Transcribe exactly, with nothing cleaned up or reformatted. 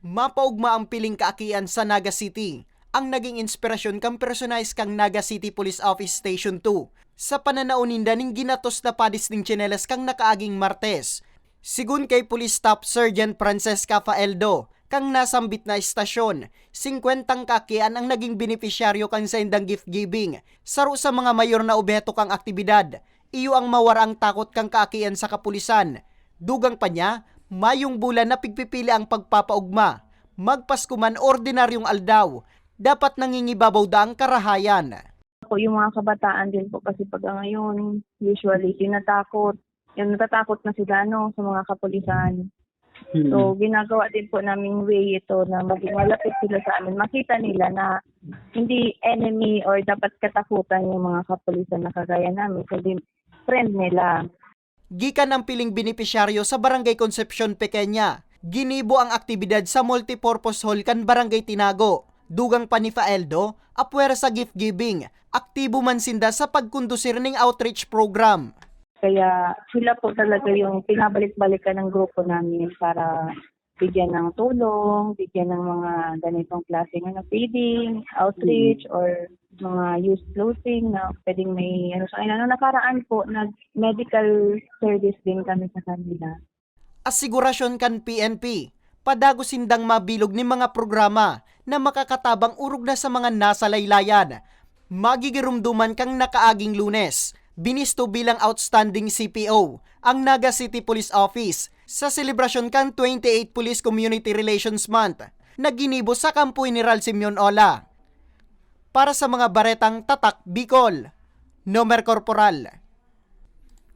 Mapaogma ang piling kaakian sa Naga City, ang naging inspirasyon kan personahe kan Naga City Police Office Station two, sa pananao ninda nin ginatos na padis nin tsinelas kan nakaaging Martes. Sigon kay Police Staff Sergeant Francesca Faeldo, kan nasambit na estasyon, singkwentang kaakian ang naging benepisyaryo kan saindang gift giving. Saro sa mga mayor na obheto kan aktibidad, iyo ang mawara ang takot kan kaakian sa kapulisan. Dugang pa niya, mayong bulan na pigpipili ang pagpapaogma, magpasko man o ordinaryong aldaw, dapat nangingibabaw daa ang karahayan. Po, yung mga kabataan din po kasi pag ngayon, usually tinatakot. Yung natatakot na sila, no, sa mga kapulisan. So, ginagawa din po naming way ito na maging malapit sila sa amin. Makita nila na hindi enemy or dapat katakutan yung mga kapulisan na kagaya namin, kundi friend nila. Gikan ang piling benepisyaryo sa Barangay Concepcion Pequeña, ginibo ang aktibidad sa multipurpose hall kan Barangay Tinago. Dugang pa ni Faeldo, apwera sa gift giving, aktibo man sinda sa pagkondusir ning outreach program. Kaya sila po talaga yung pinabalik-balikan ng grupo namin para bigyan ng tulong, bigyan ng mga ganitong klaseng ano, feeding, outreach, or mga used clothing na pwedeng may ano sa kanila. Nung nakaraan po, nag-medical service din kami sa kanila. Asigurasyon kan P N P, padagos sindang mabilog nin mga programa na makakatabang orog na sa mga nasalaylayan. Magigiromdoman kan nakaaging Lunes, binisto bilang outstanding C P O ang Naga City Police Office sa selebrasyon kan twenty-eight Police Community Relations Month na ginibo sa Kampo General Simeon Ola. Para sa mga baretang Tatak Bicol, Nomer Corporal.